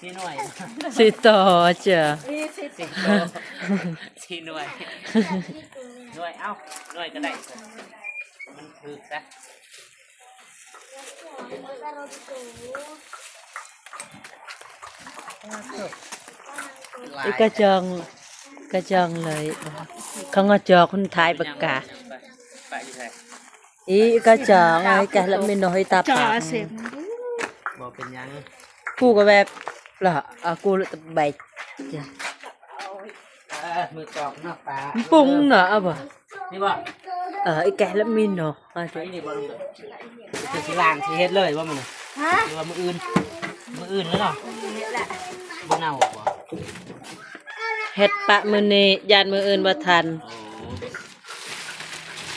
ສີ່ໜ່ວຍ ສີ່ຕໍ່ຈ້ະ ສີ່ໂຕ ສີ່ໜ່ວຍ ໜ່ວຍ ເອົ້າ ໜ່ວຍກໍໄດ້ ມັນຖືກຊະ. ອີກະຈອງ ກະຈອງເລີຍ ເຂົາງາຈອກຄົນຖ່າຍປາກກາ ອີກະຈອງ ອີກະລະມີນ້ອຍຕາປາກ ບໍ່ເປັນຫຍັງ ກູກໍແບບລະ ອາ ກູລະຕະໄບ ເອີ ມືຈອກເນາະ ປາ ປຸງເນາະ ເອົາບໍ່ ນີ້ບໍ່ ເອີ ອີກະລະມີນ້ອຍ ອັນນີ້ບໍ່ ຄືຊິລ້າງ ຊິເຮັດເລີຍບໍ່ມື້ນີ້ ຮະ ຫຼືວ່າມື້ອື່ນ ມື້ອື່ນເລີຍເນາະ ມື້ນີ້ເຮັດແຫຼະ ບໍ່ເນົ່າບໍ່ ເຮັດປະມື້ນີ້ ຢ້ານມື້ອື່ນບໍ່ທັນ ໂອ້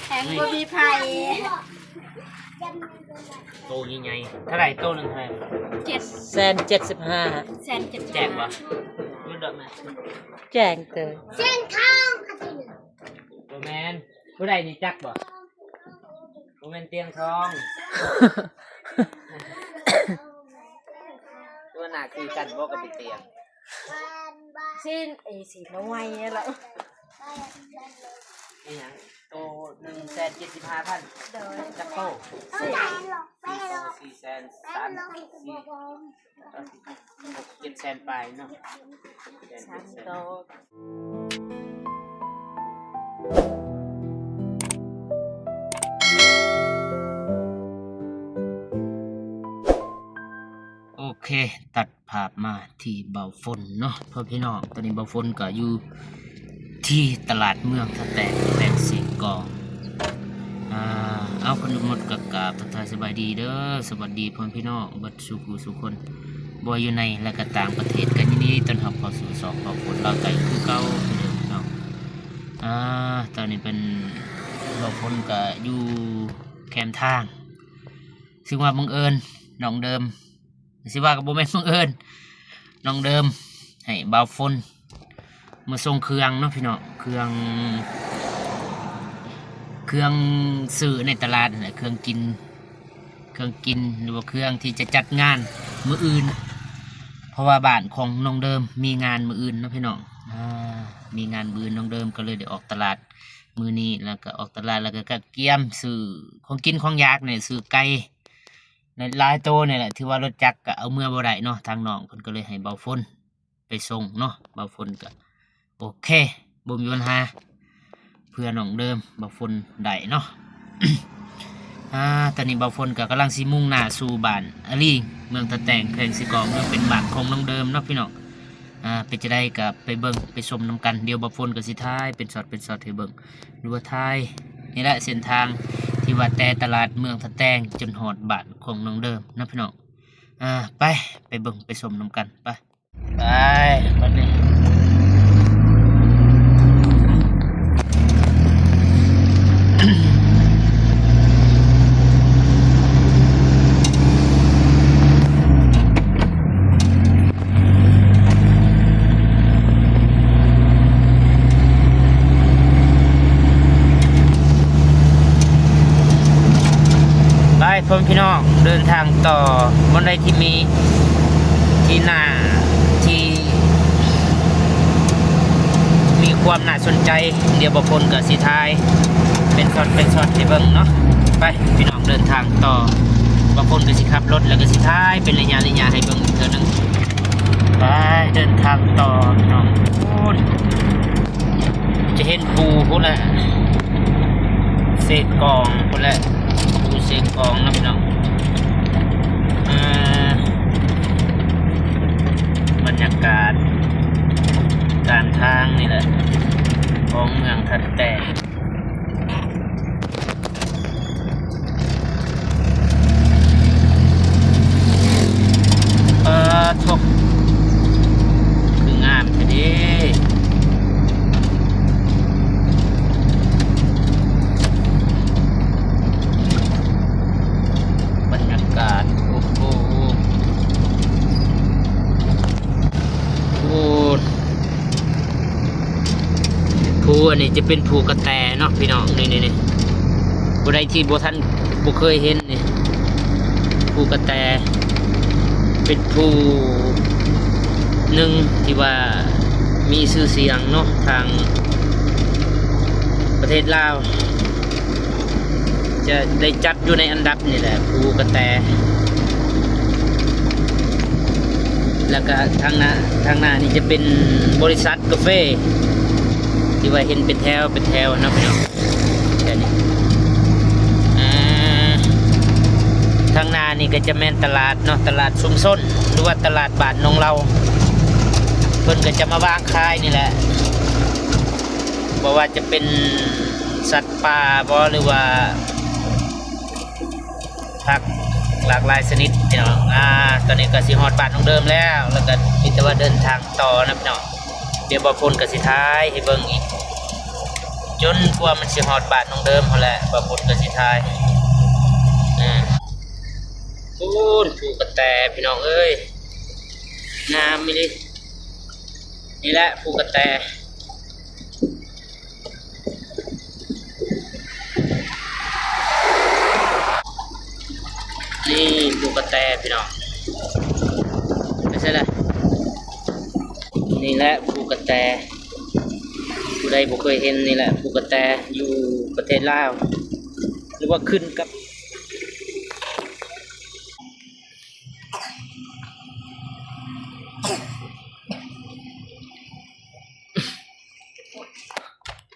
ແຮງບໍ່ມີໃຜ ໂຕໃຫຍ່ໆ ເທົ່າໃດ ໂຕໜຶ່ງເທົ່າໃດ ເຈັດ ແສນເຈັດສິບຫ້າ ແສນເຈັດສິບຫ້າ ແຈ້ງບໍ່ ຢຸດດອກນະ ແຈ້ງເຕີ ແຈ້ງທອງ ບໍ່ແມ່ນ ຜູ້ໃດນີ້ຈັກບໍ່ ບໍ່ແມ່ນຕຽງທອງ ຕົວໜ້າຄືກັນບໍ່ກັບຕຽງ ຊີ້ນ ເອີ ຊີ້ນນ້ອຍລະ ອີຫຍັງ ໂຕໜຶ່ງແສນເຈັດສິບຫ້າພັນ ໂດຍ ຈັກໂຕ ສີ່ ສີ່ໂຕ ສີ່ແສນ ສາມ ສີ່ ເຈັດແສນປາຍເນາະ ສາມໂຕ ໂອເຄ ຕັດພາບມາທີ່ບ່າວຝົນເນາະ ພໍ່ພີ່ນ້ອງ ຕອນນີ້ບ່າວຝົນກໍຢູ່ທີ່ຕະຫຼາດເມືອງທ່າແຕງ ແຂວງເຊກອງ ອາ ເອົາ ກ່ອນອື່ນໝົດກໍກາບທັກທາຍສະບາຍດີເດີ ສະຫວັດດີພໍ່ແມ່ພີ່ນ້ອງເບິດສູ່ຜູ້ສູ່ຄົນ ບໍ່ວ່າຢູ່ໃນ ແລະ ກໍຕ່າງປະເທດ ກໍຍິນດີຕ້ອນຮັບເຂົ້າສູ່ຊ່ອງບ່າວຝົນລາວໃຕ້ຄືເກົ່າເດີພີ່ນ້ອງ ອາ ຕອນນີ້ເປັນ ບ່າວຝົນກໍຢູ່ແຄມທາງ ຊຶ່ງວ່າບັງເອີນ ນ້ອງເດີມ ຊິວ່າກໍບໍ່ແມ່ນບັງເອີນ ນ້ອງເດີມໃຫ້ບ່າວຝົນມາສົ່ງເຄື່ອງເນາະພີ່ນ້ອງ ເຄື່ອງ ເຄື່ອງຊື້ໃນຕະຫຼາດຫັ້ນແຫຼະ ເຄື່ອງກິນ ເຄື່ອງກິນ ຫຼືວ່າເຄື່ອງທີ່ຈະຈັດງານມື້ອື່ນ ເພາະວ່າບ້ານຂອງນ້ອງເດີມມີງານມື້ອື່ນເນາະພີ່ນ້ອງ ອາ ມີງານມື້ອື່ນ ນ້ອງເດີມກໍເລີຍໄດ້ອອກຕະຫຼາດມື້ນີ້ ແລ້ວກໍອອກຕະຫຼາດ ແລ້ວກໍກະກຽມຊື້ຂອງກິນຂອງຢາກນີ້ ຊື້ໄກ່ ຫຼາຍໂຕນີ້ແຫຼະ ຖືວ່າລົດຈັກກໍເອົາເມືອບໍ່ໄດ້ເນາະ ທາງນ້ອງເພິ່ນກໍເລີຍໃຫ້ບ່າວຝົນໄປສົ່ງເນາະ ບ່າວຝົນກໍໂອເຄ ບໍ່ມີບັນຫາ ເພື່ອນ້ອງເດີມ ບ່າວຝົນໄດ້ເນາະ ອາ ຕອນນີ້ບ່າວຝົນກໍກຳລັງຊິມຸ່ງໜ້າສູ່ບ້ານອາລີງ ເມືອງທ່າແຕງ ແຂວງເຊກອງ ເຊິ່ງເປັນບ້ານຂອງນ້ອງເດີມເນາະພີ່ນ້ອງ ອາ ເປັນຈັ່ງໃດກໍໄປເບິ່ງໄປຊົມນຳກັນ ດຽວບ່າວຝົນກໍຊິຖ່າຍເປັນຊັອດເປັນຊັອດໃຫ້ເບິ່ງ ຫຼືວ່າຖ່າຍນີ້ແຫຼະ ເສັ້ນທາງທີ່ວ່າແຕ່ຕະຫຼາດເມືອງທ່າແຕງຈົນຮອດບ້ານຂອງນ້ອງເດີມນະພີ່ນ້ອງ ອາ ໄປ ໄປເບິ່ງໄປຊົມນຳກັນ ໄປ ໄປ ບັດນີ້ ໄປ ພໍ່ແມ່ພີ່ນ້ອງ ເດີນທາງຕໍ່ ບ່ອນໃດທີ່ມີ ທີ່ໜ້າ ທີ່ມີຄວາມໜ້າສົນໃຈ ດຽວບ່າວຝົນກໍຊິຖ່າຍເປັນຊັອດເປັນຊັອດໃຫ້ເບິ່ງເນາະ ໄປ ພີ່ນ້ອງ ເດີນທາງຕໍ່ ບ່າວຝົນກໍຊິຂັບລົດ ແລ້ວກໍຊິຖ່າຍເປັນໄລຍະໄລຍະໃຫ້ເບິ່ງອີກເທື່ອໜຶ່ງ ໄປ ເດີນທາງຕໍ່ ພີ່ນ້ອງ ໂອ້ຍ ຈະເຫັນພູພຸ້ນແຫຼະ ເຊກອງພຸ້ນແຫຼະ ພູເຊກອງເນາະພີ່ນ້ອງ ອ່າ ບັນຍາກາດຕາມທາງນີ້ແຫຼະ ຂອງເມືອງທ່າແຕງ. ປາໂທ້ ຄືງາມແທ້ເດ ບັນຍາກາດ ໂອ້ໂຫ ໂອ້ ພູອັນນີ້ຈະເປັນພູກະແຕເນາະພີ່ນ້ອງ ນີ້ໆໆ ຜູ້ໃດທີ່ບໍ່ທັນ ບໍ່ເຄີຍເຫັນນີ້ ພູກະແຕ ເປັນພູ ໜຶ່ງທີ່ວ່າມີຊື່ສຽງເນາະ ທາງປະເທດລາວ ຈະໄດ້ຈັດຢູ່ໃນອັນດັບນີ້ແຫຼະ ພູກະແຕ. ແລ້ວກະທາງໜ້າ ທາງໜ້ານີ້ຈະເປັນບໍລິສັດກາເຟ ທີ່ວ່າເຫັນເປັນແຖວ ເປັນແຖວເນາະພີ່ນ້ອງ. ແຖວນີ້ ອ່າ ທາງໜ້ານີ້ກໍຈະແມ່ນຕະຫຼາດເນາະ ຕະຫຼາດຊຸມຊົນ ຫຼືວ່າຕະຫຼາດບ້ານໜອງເລົາ. ເພິ່ນກໍຈະມາວາງຂາຍນີ້ແຫຼະ ບໍ່ວ່າຈະເປັນສັດປ່າບໍ ຫຼືວ່າຜັກຫຼາກຫຼາຍຊະນິດພີ່ນ້ອງ. ອ່າ ຕອນນີ້ກໍຊິຮອດບ້ານໜອງເດີມແລ້ວ ແລ້ວກໍມີແຕ່ວ່າເດີນທາງຕໍ່ນະພີ່ນ້ອງ. ດຽວບ່າວພົນກໍຊິຖ່າຍໃຫ້ເບິ່ງອີກ ຈົນກວ່າມັນຊິຮອດບ້ານໜອງເດີມພຸ້ນແຫຼະ ບ່າວພົນກໍຊິຖ່າຍ. ອ່າ ພຸ້ນ ພູກະແຕພີ່ນ້ອງເອີຍ ງາມອີ່ຫຼີ. ນີ້ແຫຼະພູກະແຕ ນີ້ພູກະແຕພີ່ນ້ອງ ໄປໃສລະ? ນີ້ແຫຼະພູກະແຕ ຜູ້ໃດບໍ່ເຄີຍເຫັນ ນີ້ແຫຼະພູກະແຕ ຢູ່ປະເທດລາວ ຫຼືວ່າຂຶ້ນກັບ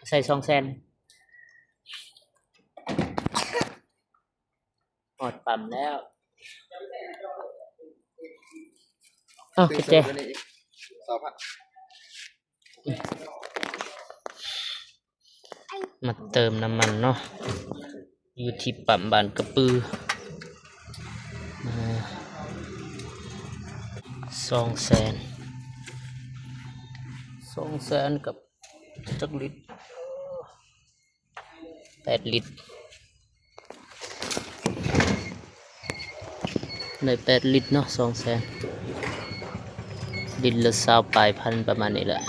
ໃສ່ສອງແສນ ຮອດປ້ຳແລ້ວ. ເອົາ ເຕັມ ເຈັດແຈ ຊາວພັນ ມາເຕີມນ້ຳມັນເນາະ ຢູ່ທີ່ປ້ຳບ້ານກະປື ອ່າ ສອງແສນ ສອງແສນກັບຈັກລິດ? ແປດລິດ ໄດ້ແປດລິດເນາະ ສອງແສນ ລິດລະຊາວປາຍພັນ ປະມານນີ້ແຫຼະ.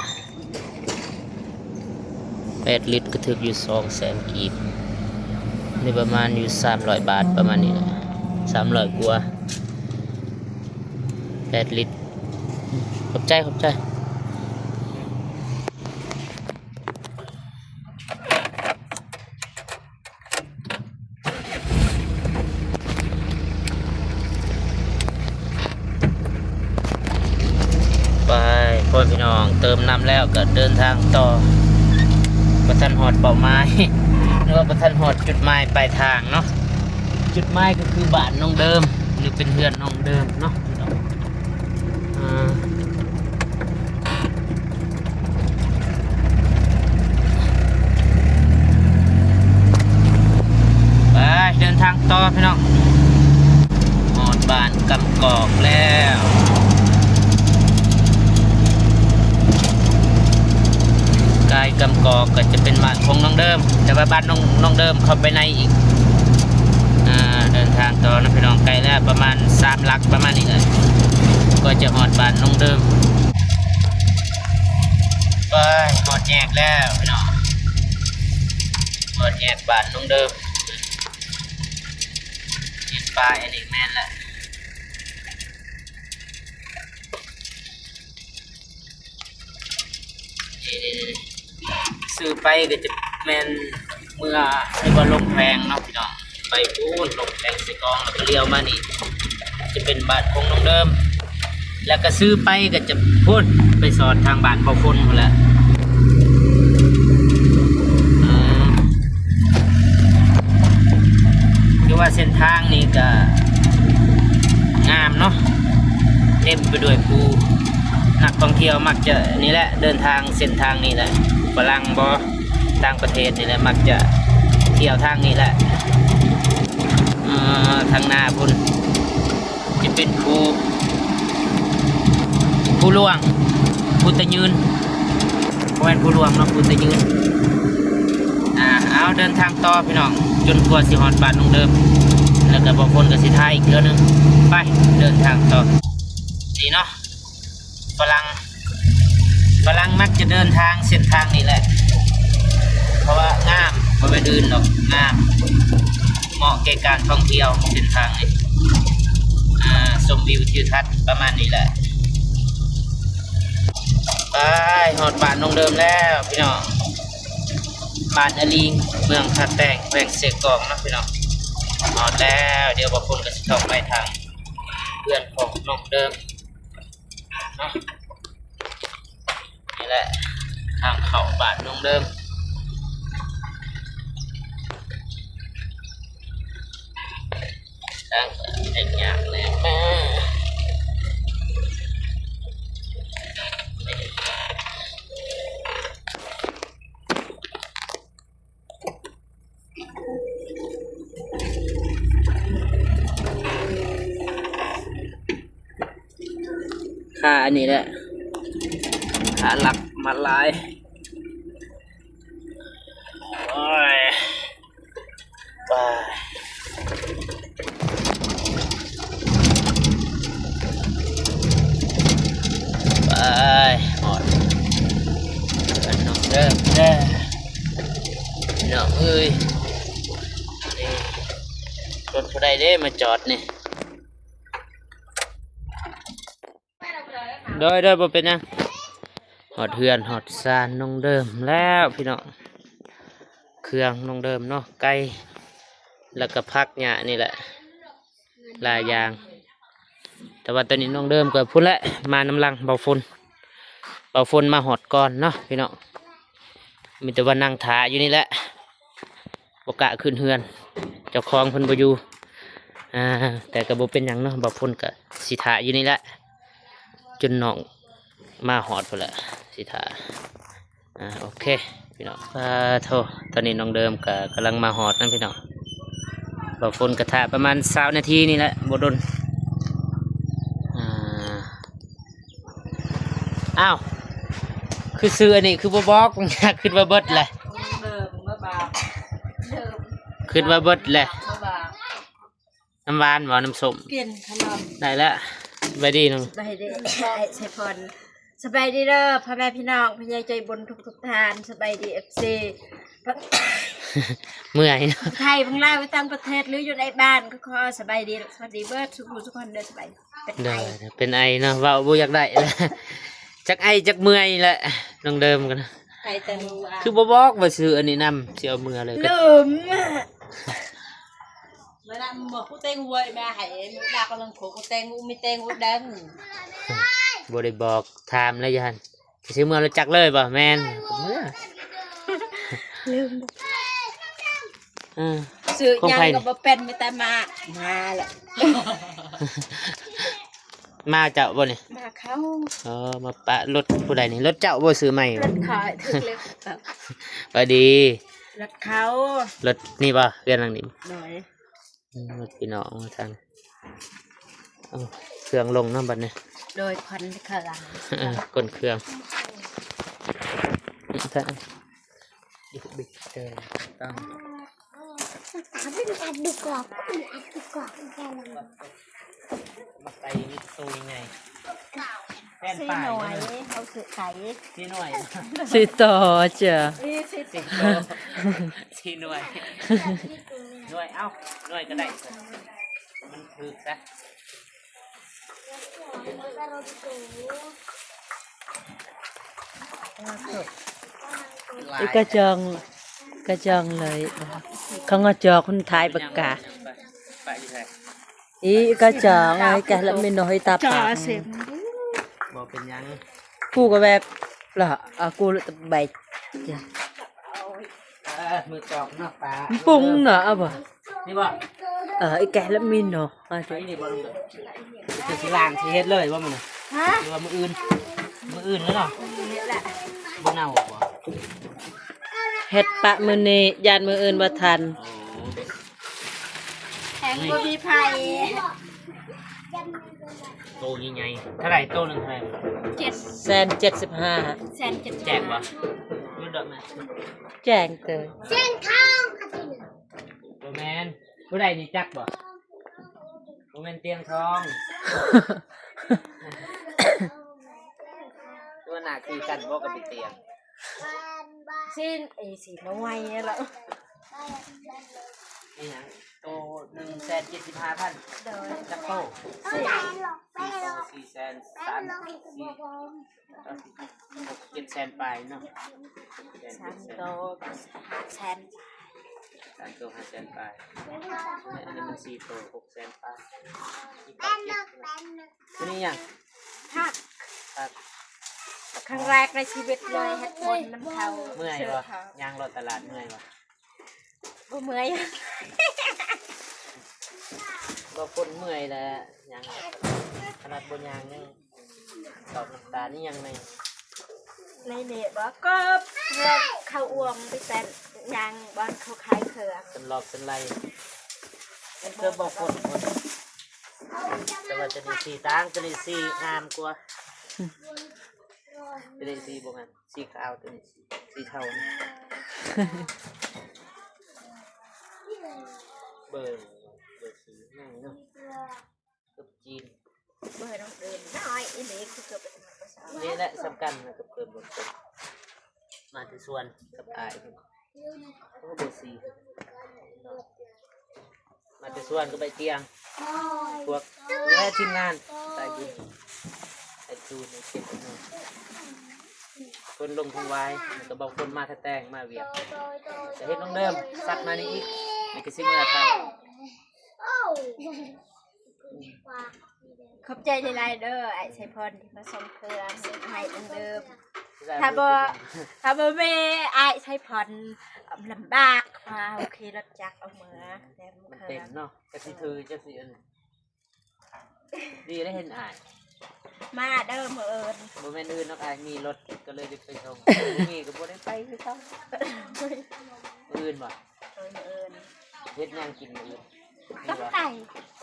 ແປດລິດກໍຖືກຢູ່ສອງແສນກີບ ນີ້ປະມານຢູ່ສາມຮ້ອຍບາດ ປະມານນີ້ແຫຼະ ສາມຮ້ອຍກວ່າ ແປດລິດ. ຂອບໃຈ ຂອບໃຈ. ໄປ ພໍ່ແມ່ພີ່ນ້ອງ ເຕີມນ້ຳແລ້ວກໍເດີນທາງຕໍ່ ບໍ່ທັນຮອດເປົ້າໝາຍ ຫຼືວ່າບໍ່ທັນຮອດຈຸດໝາຍປາຍທາງເນາະ. ຈຸດໝາຍກໍຄືບ້ານນ້ອງເດີມ ຫຼືເປັນເຮືອນນ້ອງເດີມເນາະ. ອ່າ ໄປ ເດີນທາງຕໍ່ພີ່ນ້ອງ ຮອດບ້ານກຳກອກແລ້ວ. ກາຍກຳກອກກໍຈະເປັນບ້ານຂອງນ້ອງເດີມ ແຕ່ວ່າບ້ານນ້ອງ ນ້ອງເດີມເຂົ້າໄປໃນອີກ. ອ່າ ເດີນທາງຕໍ່ນະພີ່ນ້ອງ ໃກ້ແລ້ວ ປະມານສາມຫຼັກ ປະມານນີ້ແຫຼະ ກໍຈະຮອດບ້ານນ້ອງເດີມ. ໄປ ຮອດແຍກແລ້ວພີ່ນ້ອງ ຮອດແຍກບ້ານນ້ອງເດີມ ເຫັນປ້າຍອັນນີ້ແມ່ນແຫຼະ. ນີ້ໆ ຊື່ໄປກໍຈະແມ່ນເມືອ ຫຼືວ່າລົງແຂວງເນາະພີ່ນ້ອງ ໄປພຸ້ນລົງແຂວງເຊກອງ ແລ້ວກໍລ້ຽວມານີ້ ຈະເປັນບ້ານຂອງນ້ອງເດີມ ແລ້ວກໍຊື່ໄປກໍຈະພຸ້ນ ໄປສອດທາງບ້ານເບົາຝົນພຸ້ນແຫຼະ. ເອີ ຄືວ່າເສັ້ນທາງນີ້ກໍງາມເນາະ ເຕັມໄປດ້ວຍຜູ້ ນັກທ່ອງທ່ຽວມັກຈະນີ້ແຫຼະ ເດີນທາງເສັ້ນທາງນີ້ແຫຼະ ຝຣັ່ງບໍ ຕ່າງປະເທດນີ້ແຫຼະ ມັກຈະທ່ຽວທາງນີ້ແຫຼະ. ເອີ ທາງໜ້າພຸ້ນຈະເປັນພູ ພູຫຼວງ ພູຕະຍືນ ບໍ່ແມ່ນພູຫຼວງເນາະ ພູຕະຍືນ. ອ່າ ເອົາ ເດີນທາງຕໍ່ພີ່ນ້ອງ ຈົນກວ່າຊິຮອດບ້ານນ້ອງເດີມ ແລ້ວກໍບ່າວພົນກໍຊິຖ່າຍອີກເທື່ອໜຶ່ງ. ໄປ ເດີນທາງຕໍ່ ນີ້ເນາະ ຝຣັ່ງ ຝຣັ່ງມັກຈະເດີນທາງເສັ້ນທາງນີ້ແຫຼະ ເພາະວ່າງາມ ບໍ່ແມ່ນອື່ນດອກ ງາມ ເໝາະແກ່ການທ່ອງທ່ຽວເສັ້ນທາງນີ້. ອ່າ ຊົມວິວທິວທັດປະມານນີ້ແຫຼະ. ຮອດບ້ານນ້ອງເດີມແລ້ວພີ່ນ້ອງ, ບ້ານອາລີງ ເມືອງທ່າແຕງ ແຂວງເຊກອງເນາະພີ່ນ້ອງ. ຮອດແລ້ວ, ດຽວບ່າວຝົນກໍຊິເຂົ້າໄປທາງເຮືອນຂອງນ້ອງເດີມເນາະ. ນີ້ແຫຼະ ທາງເຂົ້າບ້ານນ້ອງເດີມ. ທາງເຮັດຍາກແດ່. ຄ່າອັນນີ້ແຫຼະ ຄ່າຫຼັກມາຫຼາຍ. ໂອ້ຍ ໄປ ໄປ ຮອດເຮືອນນ້ອງເດີມແລ້ວ ພີ່ນ້ອງເອີຍ. ນີ້ ລົດຜູ້ໃດເດ້ມາຈອດນີ້? ໂດຍ ໂດຍ ບໍ່ເປັນຫຍັງ. ຮອດເຮືອນຮອດຊານນ້ອງເດີມແລ້ວພີ່ນ້ອງ. ເຄື່ອງນ້ອງເດີມເນາະ, ໄກ່ ແລ້ວກໍຜັກຫຍ້ານີ້ແຫຼະ ຫຼາຍຢ່າງ. ແຕ່ວ່າຕອນນີ້ນ້ອງເດີມກໍພຸ້ນແຫຼະ ມານຳຫຼັງບ່າວຝົນ, ບ່າວຝົນມາຮອດກ່ອນເນາະພີ່ນ້ອງ. ມີແຕ່ວ່ານັ່ງຖ້າຢູ່ນີ້ແຫຼະ ບໍ່ກ້າຂຶ້ນເຮືອນ, ເຈົ້າຂອງເພິ່ນບໍ່ຢູ່. ອ່າ ແຕ່ກໍບໍ່ເປັນຫຍັງເນາະ, ບ່າວຝົນກໍຊິຖ້າຢູ່ນີ້ແຫຼະ ຈົນນ້ອງມາຮອດພຸ້ນແຫຼະ ຊິຖ້າ. ອ່າ ໂອເຄພີ່ນ້ອງ. ອ່າ ໂທ້ ຕອນນີ້ນ້ອງເດີມກໍກຳລັງມາຮອດນຳພີ່ນ້ອງ. ບ່າວຝົນກໍຖ້າປະມານຊາວນາທີນີ້ແຫຼະ ບໍ່ດົນ. ອ່າ ອ້າວ ຄືຊື່ອັນນີ້ຄືບໍ່ບອກ? ຄິດວ່າເບິດແຫຼະ ເດີມ ບໍ່ບາກ ເດີມ ຄິດວ່າເບິດແຫຼະ ບໍ່ບາກ. ນ້ຳຫວານບໍ່? ນ້ຳສົ້ມ ກິນຂະໜົມ ໄດ້ແລ້ວ. ສະບາຍດີນ້ອງ ສະບາຍດີ ອ້າຍໄຊພອນ. ສະບາຍດີເດີພໍ່ແມ່ພີ່ນ້ອງ ຜູ້ໃຫຍ່ໃຈບຸນທຸກໆທ່ານ. ສະບາຍດີ ເອັຟຊີ ເມື່ອຍເນາະ ໄທ ທັງລາວ ໄປຕ່າງປະເທດ ຫຼືຢູ່ໃນບ້ານ ກໍຂໍສະບາຍດີ ສະຫວັດດີເບິດສູ່ຜູ້ສູ່ຄົນເດີ. ສະບາຍ ເປັນໄອ ເປັນໄອເນາະ ເວົ້າບໍ່ຢາກໄດ້ແລ້ວ ຈັກໄອຈັກເມື່ອຍແຫຼະ. ນ້ອງເດີມກັນນະ ໄອແຕ່ມື້ວານ ຄືບໍ່ບອກວ່າຊື້ອັນນີ້ນຳ ຊິເອົາເມືອເລີຍ ລືມ. ເມື່ອນັ້ນໝົດກູແຕ່ງຫວຍມາໃຫ້ ດາກຳລັງໂຄກແຕ່ງ ມີແຕ່ງອຸດແດງ ບໍ່ໄດ້ບອກ ຖາມແລ້ວຢູ່ຫັ້ນ ຊິເມືອລົດຈັກເລີຍບໍ່? ແມ່ນ ເມືອ ລືມ. ເອີ ຊື້ຫຍັງກໍບໍ່ເປັນ ມີແຕ່ມາ ມາແຫຼະ. ມາເຈົ້າບໍ່ນີ້? ມາເຂົາ. ເອີ ມາປະລົດຜູ້ໃດນີ້? ລົດເຈົ້າບໍ່ຊື້ໃໝ່? ລົດຂ້ອຍ ຖືກເລີຍ. ສະບາຍດີ. ລົດເຂົາ. ລົດນີ້ບໍ່? ເຮືອນຫຼັງນີ້. ໂດຍ. ອືມ ລົດພີ່ນ້ອງມາທາງ ເອົາເຄື່ອງລົງເນາະບັດນີ້. ໂດຍ ຄົນເຄື່ອງ ເອີ ຂົນເຄື່ອງ ມາໃສ່ໂຕໃຫຍ່ ແທນປາຍ ເຮົາຊື້ໄກ່ ສີ່ໜ່ວຍ ສີ່ຕໍ່ຈ້ະ ສີ່ໜ່ວຍ ໜ່ວຍ ເອົາ ໜ່ວຍກໍໄດ້ ມັນຖືກຊະ. ອີກະຈອງ ກະຈອງເລີຍ ເຂົາງາຈອກຄົນຖ່າຍປາກກາ ອີກະຈອງ ໄອ້ກະລະເມນໂນ ໃຫ້ຕາປາກ ບໍ່ເປັນຫຍັງ ຜູ້ກໍແບບລະ ອາ ກູລະຕະໄບ ເອີ ມືຈອກເນາະ ປາ ປຸງເນາະ ເອົາບໍ່? ນີ້ບໍ່? ເອີ ອີກະລະມິນເນາະ ມາ ໄປນີ້ບໍ່? ຄືຊິລ້າງ ຊິເຮັດເລີຍບໍ່ມື້ນີ້? ຮະ? ຫຼືວ່າມື້ອື່ນ? ມື້ອື່ນແລ້ວເນາະ ມື້ນີ້ແຫຼະ ບໍ່ເນົ່າບໍ່? ເຮັດປະມື້ນີ້ ຢ້ານມື້ອື່ນບໍ່ທັນ. ໂອ້ ແຮງບໍ່ມີໃຜ. ໂຕໃຫຍ່ໆ ເທົ່າໃດ? ໂຕໜຶ່ງເທົ່າໃດ? ເຈັດ ແສນເຈັດສິບຫ້າ ແສນເຈັດສິບຫ້າ ແຈ້ງບໍ່? ແຈ້ງເຕີ ແສນທອງ ບໍ່ແມ່ນ ຜູ້ໃດນີ້ ຈັກບໍ່? ບໍ່ແມ່ນຕຽງທອງ ຕົວໜ້າຄືກັນບໍ່ກັບຕຽງ? ຊີ້ນ ເອີ ຊີ້ນໜ້ອຍລະ. ອີຫຍັງ ໂຕໜຶ່ງແສນເຈັດສິບຫ້າພັນ ໂດຍ ຈັກໂຕ? ສີ່ ສີ່ໂຕ ສີ່ແສນສາມ ສີ່ ເຈັດແສນປາຍເນາະ ສາມໂຕກໍຫ້າແສນປາຍ ສາມໂຕຫ້າແສນປາຍ ອັນນີ້ມັນສີ່ໂຕຫົກແສນປາຍ ໂຕນີ້ຫຍັງ? ຜັກ ຜັກ ຄັ້ງແລກໃນຊີວິດເລີຍ ເຮັດບຸນນຳເຂົາ ເມື່ອຍບໍ່? ຍ່າງເລາະຕະຫຼາດເມື່ອຍບໍ່? ບໍ່ເມື່ອຍ ບໍ່ຄົນເມື່ອຍແຫຼະ ຍ່າງ ຂະໜາດບໍ່ຍ່າງຍັງຕອກນ້ຳຕານີ້ຫຍັງໃນ ໃນນີ້ບໍ່ ກໍເຂົ້າອ່ວມໄປແຕ່ຍ່າງບ່ອນເຂົາຂາຍເຄື່ອງ ສັນລອກສັນໄລ ເກືອບບໍ່ຄົນ ຄົນ ແຕ່ວ່າຕົວນີ້ສີຕ່າງ ຕົວນີ້ສີງາມກວ່າ ຕົວນີ້ສີບໍ່ງາມ ສີຂາວ ຕົວນີ້ສີເທົາ ເບິ່ງ ເບິ່ງສີງາມເນາະ ເກີບຈີນ ເບິ່ງນ້ອງເດີມ ນ້ອຍອີ່ຫຼີ ຄືເກີບ ນີ້ແຫຼະສຳຄັນນະ ເກີບ ເກີບບໍ່ຄົນ ມາແຕ່ສວນກັບອ້າຍ ໂອ້ ບໍ່ສີ ມາແຕ່ສວນກັບອ້າຍຕຽງ ພວກນີ້ແຫຼະທີມງານສາຍບຸນ ໄອ້ຕູນ ໄອ້ເຈັບ ໄອ້ນອນ ຄົນລົງຄົນວາຍ ແລ້ວກໍບາງຄົນມາແຕ່ແຕ່ງ ມາວຽກ ແຕ່ເຫັນນ້ອງເດີມສັກມານີ້ອີກ ແລ້ວກໍຊິເມືອໄທ ຂອບໃຈຫຼາຍໆເດີ ອ້າຍໄຊພອນທີ່ມາສົ່ງເຄື່ອງໃຫ້ອັນເດີມ ຖ້າບໍ່ ຖ້າບໍ່ມີອ້າຍໄຊພອນລຳບາກ ພາເຮົາຂີ່ລົດຈັກເອົາເມືອ ແຕ່ມັນເຕັມເນາະ ກະຊິຖື ຈັກຊິອັນ ດີໄດ້ເຫັນອ້າຍ ມາເດີມື້ອື່ນ ບໍ່ແມ່ນອື່ນດອກ ອ້າຍມີລົດ ກໍເລີຍໄດ້ໄປສົ່ງ ບໍ່ມີກໍບໍ່ໄດ້ໄປຄືເກົ່າ ມື້ອື່ນບໍ່? ໂດຍ ມື້ອື່ນ ເຮັດຫຍັງກິນມື້ອື່ນ? ຕົ້ມໄກ່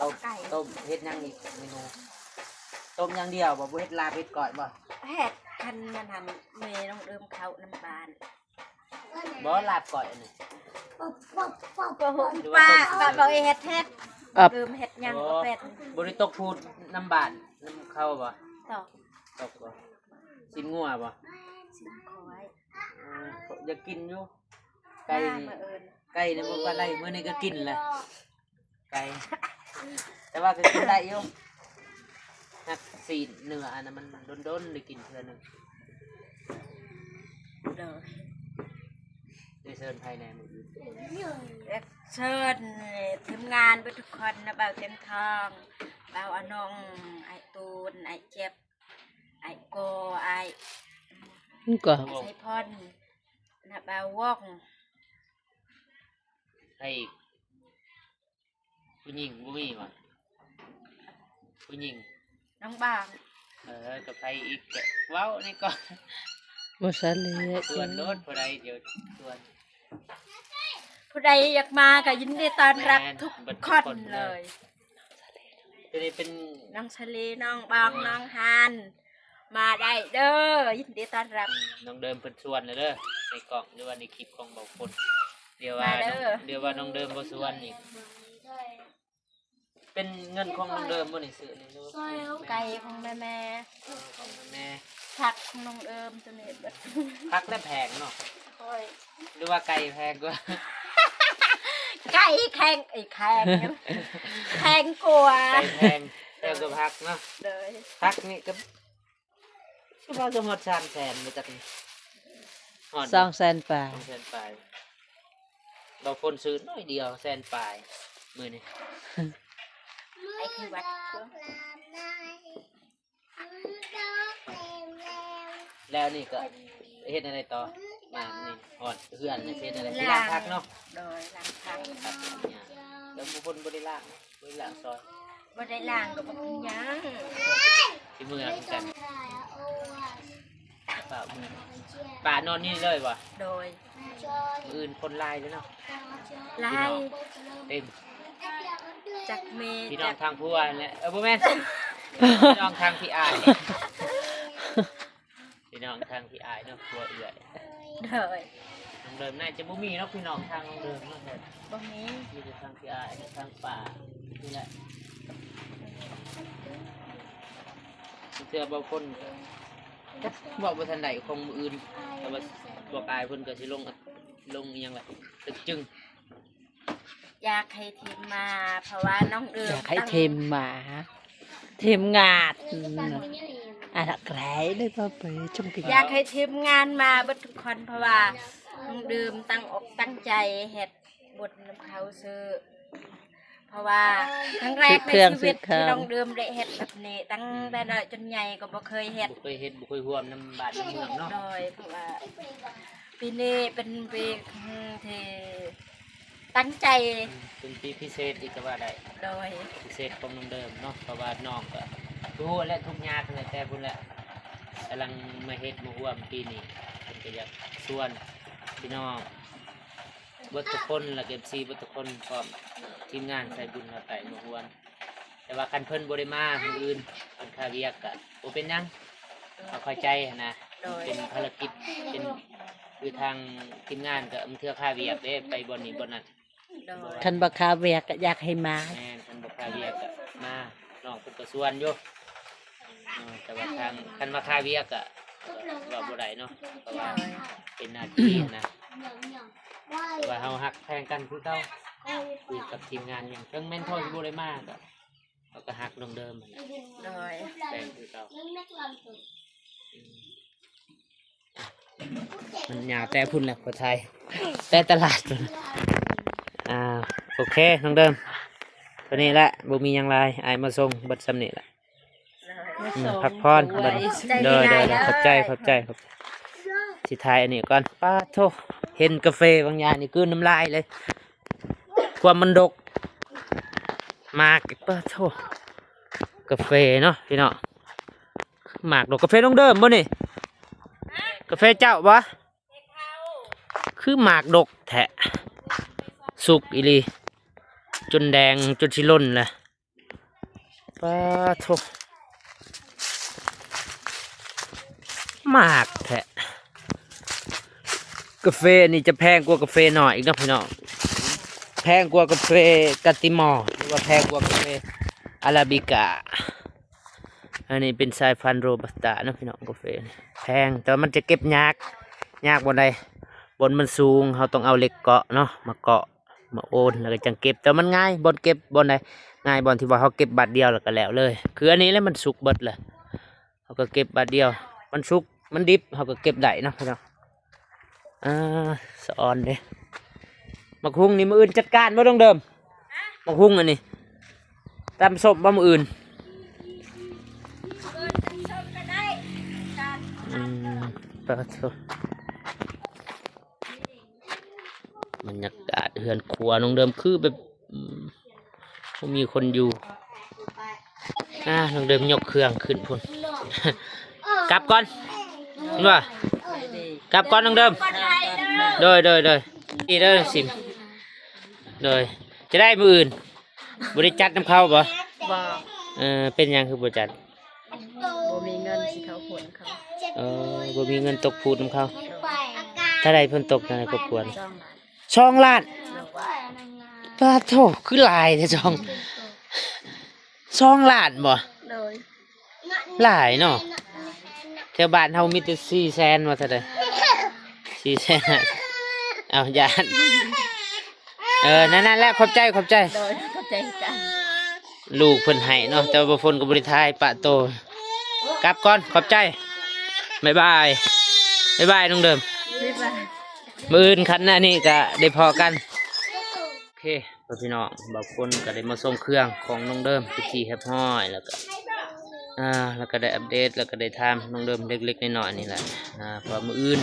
ຕົ້ມ ຕົ້ມໄກ່ ຕົ້ມ ເຮັດຫຍັງອີກເມນູ? ຕົ້ມຢ່າງດຽວບໍ່? ບໍ່ເຮັດລາບເຮັດກ້ອຍບໍ່? ເຮັດ ຄັນນັ້ນຫັ້ນ ແມ່ນ້ອງເດີມເຂົ້ານຳບ້ານ ບໍ່ ລາບກ້ອຍອັນນີ້ ບໍ່ຮູ້ ປ້າ ປ້າເຮັດ ເຮັດ ເອີ ເດີມເຮັດຫຍັງກໍເປັນ ບໍ່ໄດ້ຕົກພູດນຳບ້ານນຳເຂົາບໍ່? ຕົກ ຕົກບໍ່? ຊີ້ນງົວບໍ່? ຊີ້ນຄວາຍ ເອີ ຢາກກິນຢູ່ ໄກ່ ມາມື້ອື່ນ ໄກ່ນີ້ບໍ່ປານໃດ ມື້ນີ້ກໍກິນແຫຼະ ໄກ່ ແຕ່ວ່າກໍກິນໄດ້ຢູ່ ຮັກຊີ້ນເນື້ອອັນນັ້ນມັນດົນໆໄດ້ກິນເທື່ອໜຶ່ງ ໂດຍ ໄດ້ເຊີນໃຜແດ່ມື້ອື່ນ? ເຊີນທີມງານເບິດທຸກຄົນນະ ບ່າວເຕັມທອງ ບ່າວອານົງ ອ້າຍຕູນ ອ້າຍເຈັບ ອ້າຍໂກ ອ້າຍ ກໍ ໄຊພອນນະ ບ່າວວົງ ໃຜອີກ? ຜູ້ຍິງບໍ່ມີຫວາ? ຜູ້ຍິງ ນ້ອງບາງ ເອີ ກັບໃຜອີກ? ເວົ້ານີ້ກ່ອນ ບໍ່ຊັນເລີຍ ຊວນໂລດ ຜູ້ໃດ ດຽວຊວນ ຜູ້ໃດຢາກມາກໍຍິນດີຕ້ອນຮັບ ແມ່ນ ທຸກຄົນເລີຍ ຕົວນີ້ເປັນ ນ້ອງສາລີ ນ້ອງບາງ ເອີ ນ້ອງຮານ ມາໄດ້ເດີ ຍິນດີຕ້ອນຮັບ ອືມ ນ້ອງເດີມເພິ່ນຊວນແລ້ວເດີ ໃນກ້ອງ ຫຼືວ່າໃນຄລິບຂອງເບົາຄົນ ດຽວວ່າ ມາເດີ ດຽວວ່ານ້ອງເດີມບໍ່ຊວນອີກ ເປັນເງິນຂອງນ້ອງເດີມບໍ່ນີ້ ຊື້ນີ້ ຫຼືວ່າ ໄກ່ຂອງແມ່ໆ ເອີ ຂອງແມ່ໆ ຜັກຂອງນ້ອງເດີມ ຕົວນີ້ເບິດ ຜັກແລະແພງເນາະ ໂອ້ຍ ຫຼືວ່າໄກ່ແພງກວ່າ? ໄກ່ແຂງ ເອີຍ ແຂງ ແພງກວ່າ ໄກ່ແພງ ແພງກວ່າຜັກເນາະ ໂດຍ ຜັກນີ້ກໍ ຄືວ່າຈະຮອດສາມແສນບໍ່ຈັກນີ້ ຮອດ ສອງແສນປາຍ ສອງແສນປາຍ ບາງຄົນຊື້ໜ້ອຍດຽວແສນປາຍມື້ນີ້ ໄປທີ່ວັດ ແລ້ວນີ້ກໍເຮັດແນວໃດຕໍ່? ມານີ້ຮອດເຮືອນ ຊິເຮັດແນວໃດ? ຊິລ້າງຜັກເນາະ ໂດຍ ລ້າງຜັກ ລ້າງຜັກ ແລ້ວບາງຄົນບໍ່ໄດ້ລ້າງ ບໍ່ໄດ້ລ້າງຊອຍ ບໍ່ໄດ້ລ້າງກໍບໍ່ເປັນຫຍັງ ຊິເມືອຄືກັນ ປ້າເມືອ ປ້ານອນນີ້ເລີຍບໍ່? ໂດຍ ມື້ອື່ນຄົນຫຼາຍເດ້ເນາະ ຫຼາຍ ເຕັມ ຈັກແມ່ ພີ່ນ້ອງທາງຜົວຫັ້ນແຫຼະ ເອີ ບໍ່ແມ່ນ ພີ່ນ້ອງທາງພີ່ອ້າຍ ພີ່ນ້ອງທາງພີ່ອ້າຍເນາະ ຜົວເອື້ອຍ ໂດຍ ນ້ອງເດີມໜ້າຈະບໍ່ມີເນາະ ພີ່ນ້ອງທາງນ້ອງເດີມເນາະ ບໍ່ມີ ມີແຕ່ທາງພີ່ອ້າຍ ທາງປ້ານີ້ແຫຼະ ເທື່ອບາງຄົນກໍຈັກເວົ້າບໍ່ທັນໄດ້ຂອງມື້ອື່ນ ແຕ່ວ່າບອກອ້າຍເພິ່ນກໍຊິລົງ ລົງອີ່ຫຍັງລະ ຕຶກຈຶ່ງ ຢາກໃຫ້ທີມມາ ເພາະວ່ານ້ອງເດີມ ຢາກໃຫ້ທີມມາ ທີມງານ ອາ ກະໄດ້ເລີຍ ບໍ່ໄປຊົມກັນ ຢາກໃຫ້ທີມງານມາເບິດທຸກຄົນ ເພາະວ່ານ້ອງເດີມຕັ້ງອົກຕັ້ງໃຈເຮັດບຸນນຳເຂົາຊື່ ເພາະວ່າຄັ້ງແລກໃນຊີວິດທີ່ນ້ອງເດີມໄດ້ເຮັດແບບນີ້ ຕັ້ງແຕ່ນ້ອຍຈົນໃຫຍ່ກໍບໍ່ເຄີຍເຮັດ ບໍ່ເຄີຍເຮັດ ບໍ່ເຄີຍຮ່ວມນຳບ້ານນຳເມືອງເນາະ ໂດຍ ເພາະວ່າປີນີ້ເປັນປີທີ່ ຕັ້ງໃຈ ອືມ ເປັນປີພິເສດອີກກໍວ່າໄດ້ ໂດຍ ພິເສດຂອງນ້ອງເດີມເນາະ ເພາະວ່ານ້ອງກໍຮູ້ແຫຼະ ທຸກຍາກແຫຼະ ແຕ່ພຸ້ນແຫຼະ ກຳລັງມາເຮັດມາຮ່ວມປີນີ້ ເພິ່ນກໍຢາກຊວນພີ່ນ້ອງເບິດທຸກຄົນ ແລະ ເອັຟຊີເບິດທຸກຄົນ ພ້ອມທີມງານສາຍບຸນເຮົາໄປມາຮ່ວມ ແຕ່ວ່າຄັນເພິ່ນບໍ່ໄດ້ມາມື້ອື່ນ ເພິ່ນຄາວຽກກໍບໍ່ເປັນຫຍັງ ເຮົາເຂົ້າໃຈຫັ້ນນະ ໂດຍ ເປັນພາລະກິດ ເປັນ ຄືທາງທີມງານກໍບາງເທື່ອຄາວຽກເດ້ ໄປບ່ອນນີ້ບ່ອນນັ້ນ ໂດຍ ຄັນບໍ່ຄາວຽກກໍຢາກໃຫ້ມາ ແມ່ນ ຄັນບໍ່ຄາວຽກກໍມາ ນ້ອງເພິ່ນກໍຊວນຢູ່ ເອີ ແຕ່ວ່າທາງ ຄັນວ່າຄາວຽກກໍ ກໍເວົ້າບໍ່ໄດ້ເນາະ ເພາະວ່າເປັນໜ້າທີ່ນະ ແຕ່ວ່າເຮົາຮັກແພງກັນຄືເກົ່າ ຄືກັບທີມງານຫຍັງ ເຖິງແມ່ນພໍ່ຊິບໍ່ໄດ້ມາກໍ ເຮົາກໍຮັກນ້ອງເດີມຫັ້ນແຫຼະ ໂດຍ ແພງຄືເກົ່າ ອືມ ມັນຍາວແຕ່ພຸ້ນແຫຼະ ຂໍໄທ ແຕ່ຕະຫຼາດພຸ້ນ ອ່າ ໂອເຄ ນ້ອງເດີມ ເທົ່ານີ້ແຫຼະ ບໍ່ມີຫຍັງຫຼາຍ ອ້າຍມາສົ່ງເບິດສ່ຳນີ້ແຫຼະ ອືມ ພັກຜ່ອນບັດນີ້ ໂດຍ ໂດຍ ໂດຍ ຂອບໃຈ ຂອບໃຈ ຂອບໃຈ ຊິຖ່າຍອັນນີ້ກ່ອນ ປາດໂທ້ ເຫັນກາເຟບາງຢ່າງນີ້ ກືນນ້ຳລາຍເລີຍ ຄວາມມັນດົກ ໝາກ ປາດໂທ້ ກາເຟເນາະພີ່ນ້ອງ ໝາກດົກ ກາເຟນ້ອງເດີມບໍ່ນີ້? ກາເຟເຈົ້າບໍ່? ຄືໝາກດົກແທ້ ສຸກອີ່ຫຼີ ຈົນແດງ ຈົນຊິຫຼົ່ນແລ້ວ ປາດໂທ້ ໝາກແທ້ ກາເຟນີ້ຈະແພງກວ່າກາເຟນ້ອຍອີກເນາະພີ່ນ້ອງ ແພງກວ່າກາເຟກາຕິມໍ ຫຼືວ່າແພງກວ່າກາເຟອາຣາບິກາ ອັນນີ້ເປັນສາຍພັນໂຣບັດຕາເນາະພີ່ນ້ອງ ກາເຟນີ້ແພງ ແຕ່ວ່າມັນຈະເກັບຍາກ ຍາກບ່ອນໃດ ບ່ອນມັນສູງ ເຮົາຕ້ອງເອົາເຫຼັກເກາະເນາະ ມາເກາະ ມາໂອນ ແລ້ວກໍຈັ່ງເກັບ ແຕ່ມັນງ່າຍ ບ່ອນເກັບບ່ອນໃດ ງ່າຍບ່ອນທີ່ວ່າເຮົາເກັບບາດດຽວ ແລ້ວກໍແລ້ວເລີຍ ຄືອັນນີ້ແຫຼະ ມັນສຸກເບິດແລ້ວ ເຮົາກໍເກັບບາດດຽວ ມັນສຸກ ມັນດິບ ເຮົາກໍເກັບໄດ້ເນາະພີ່ນ້ອງ ອ່າ ສະອອນເດ້ ໝາກຫຸ່ງນີ້ມື້ອື່ນຈັດການບໍ່ ນ້ອງເດີມ? ໝາກຫຸ່ງອັນນີ້ ຕຳສົ້ມບໍ່ມື້ອື່ນ? ອືມ ປາດໂທ້ ບັນຍາກາດເຮືອນຄົວນ້ອງເດີມ ຄືແບບ ອືມ ບໍ່ມີຄົນຢູ່ ອ່າ ນ້ອງເດີມຍົກເຄື່ອງຂຶ້ນພຸ້ນ ກັບກ່ອນ ເຫັນບໍ່? ກັບກ່ອນນ້ອງເດີມ ໂດຍ ໂດຍ ໂດຍ ນີ້ເດີຊິມ ໂດຍ ຈະໄດ້ມື້ອື່ນ ບໍ່ໄດ້ຈັດນຳເຂົາບໍ່? ບໍ່ ເອີ ເປັນຫຍັງຄືບໍ່ຈັດ? ບໍ່ມີເງິນຊິເຂົ້າໂພນເຂົາ ເອີ ບໍ່ມີເງິນຕົກພູດນຳເຂົາ ເທົ່າໃດເພິ່ນຕົກ ເທົ່າໃດຄອບຄົວ ສອງລ້ານ ສອງລ້ານ ໂດຍ ປາດໂທ້ ຄືຫຼາຍແທ້ ສອງ ສອງລ້ານບໍ່? ໂດຍ ຫຼາຍເນາະ ແຖວບ້ານເຮົາມີແຕ່ສີ່ແສນວ່າຊັ້ນເດ ສີ່ແສນ ເອົາ ຢ້ານ ເອີ ນັ້ນໆ ແຫຼະ ຂອບໃຈ ຂອບໃຈ ໂດຍ ຂອບໃຈຄືກັນ ລູກເພິ່ນໃຫ້ເນາະ ແຕ່ວ່າບໍ່ຝົນກໍບໍ່ໄດ້ຖ່າຍປະໂຕ ກັບກ່ອນ ຂອບໃຈ ບາຍບາຍ ບາຍບາຍນ້ອງເດີມ ບາຍບາຍ ມື້ອື່ນຄັນອັນນີ້ກໍໄດ້ພໍ້ກັນ ໂອເຄ ພໍ່ແມ່ພີ່ນ້ອງ ບ່າວຝົນກໍໄດ້ມາສົ່ງເຄື່ອງຂອງນ້ອງເດີມເປັນທີ່ຮຽບຮ້ອຍ ແລ້ວກໍ ອ່າ ແລ້ວກໍໄດ້ອັບເດດ ແລ້ວກໍໄດ້ຖາມນ້ອງເດີມເລັກໆ ນ້ອຍໆ ນີ້ແຫຼະ ອ່າ ເພາະວ່າມື້ອື່ນ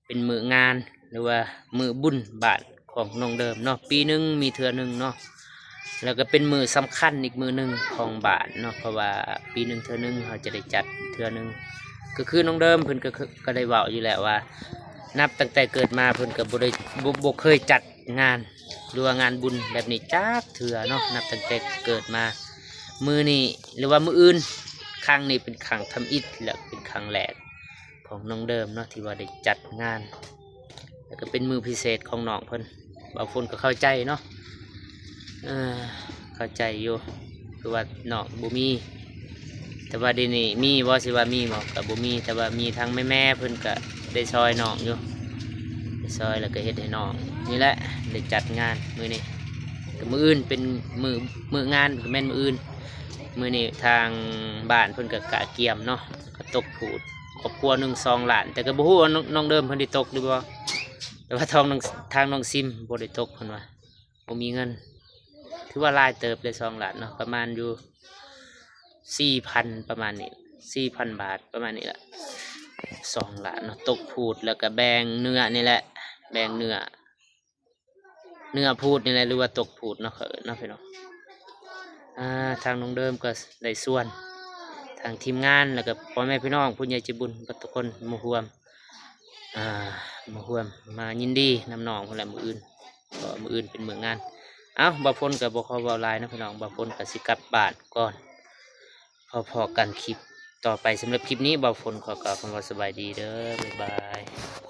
ເປັນມື້ງານ ຫຼືວ່າມື້ບຸນບ້ານຂອງນ້ອງເດີມເນາະ ປີໜຶ່ງມີເທື່ອໜຶ່ງເນາະ ແລ້ວກໍເປັນມື້ສຳຄັນອີກມື້ໜຶ່ງຂອງບ້ານເນາະ ເພາະວ່າປີໜຶ່ງເທື່ອໜຶ່ງເຮົາຈະໄດ້ຈັດເທື່ອໜຶ່ງ ກໍຄືນ້ອງເດີມເພິ່ນກໍ ກໍໄດ້ເວົ້າຢູ່ແລ້ວວ່າ ນັບຕັ້ງແຕ່ເກີດມາເພິ່ນກໍບໍ່ໄດ້ ບໍ່ ບໍ່ເຄີຍຈັດ ງານ ຫຼືວ່າງານບຸນແບບນີ້ຈັກເທື່ອເນາະ ນັບຕັ້ງແຕ່ເກີດມາ ມື້ນີ້ ຫຼືວ່າມື້ອື່ນ ຄັ້ງນີ້ເປັນຄັ້ງທຳອິດ ແລະ ເປັນຄັ້ງແລກຂອງນ້ອງເດີມເນາະ ທີ່ວ່າໄດ້ຈັດງານ ແລ້ວກໍເປັນມື້ພິເສດຂອງນ້ອງເພິ່ນ ບ່າວຝົນກໍເຂົ້າໃຈເນາະ ເອີ ເຂົ້າໃຈຢູ່ ຄືວ່ານ້ອງບໍ່ມີ ແຕ່ວ່າດຽວນີ້ມີບໍ່ ຊິວ່າມີບໍ່ ກໍບໍ່ມີ ແຕ່ວ່າມີທາງແມ່ໆ ເພິ່ນກໍໄດ້ຊ່ອຍນ້ອງຢູ່ ໄດ້ຊ່ອຍ ແລ້ວກໍເຮັດໃຫ້ນ້ອງນີ້ແຫຼະ ໄດ້ຈັດງານມື້ນີ້ ມື້ອື່ນເປັນມື້ ມື້ງານ ກໍແມ່ນມື້ອື່ນ. ມື້ນີ້ທາງບ້ານເພິ່ນກໍກະກຽມເນາະ ກໍຕົກພູດ ຄອບຄົວໜຶ່ງສອງລ້ານ ແຕ່ກໍບໍ່ຮູ້ວ່ານ້ອງ ນ້ອງເດີມເພິ່ນໄດ້ຕົກຫຼືບໍ່ ແຕ່ວ່າທາງນ້ອງ ທາງນ້ອງຊິມບໍ່ໄດ້ຕົກ ເພິ່ນວ່າບໍ່ມີເງິນ. ຖືວ່າຫຼາຍເຕີບເລີຍ ສອງລ້ານເນາະ ປະມານຢູ່ ສີ່ພັນ ປະມານນີ້ ສີ່ພັນບາດ ປະມານນີ້ລະ ສອງລ້ານເນາະ. ຕົກພູດ ແລ້ວກໍແບ່ງເນື້ອນີ້ແຫຼະ ແບ່ງເນື້ອ ເນື້ອພູດນີ້ແຫຼະ ຫຼືວ່າຕົກພູດເນາະ ເຂົາເອີ້ນເນາະພີ່ນ້ອງ. ອ່າ ທາງນ້ອງເດີມກໍໄດ້ຊວນ ທາງທີມງານ ແລ້ວກໍພໍ່ແມ່ພີ່ນ້ອງ ຜູ້ໃຫຍ່ໃຈບຸນເບິດທຸກຄົນມາຮ່ວມ ອ່າ ມາຮ່ວມ ມາຍິນດີນຳນ້ອງພຸ້ນແຫຼະມື້ອື່ນ ເພາະມື້ອື່ນເປັນມື້ງານ. ເອົ້າ ບ່າວຝົນກໍບໍ່ຂໍເວົ້າຫຼາຍເນາະພີ່ນ້ອງ ບ່າວຝົນກໍຊິກັບບ້ານກ່ອນ. ພໍ້ອກັນຄລິບຕໍ່ໄປ. ສຳລັບຄລິບນີ້ ບ່າວຝົນຂໍກ່າວຄຳວ່າສະບາຍດີເດີ ບາຍບາຍ.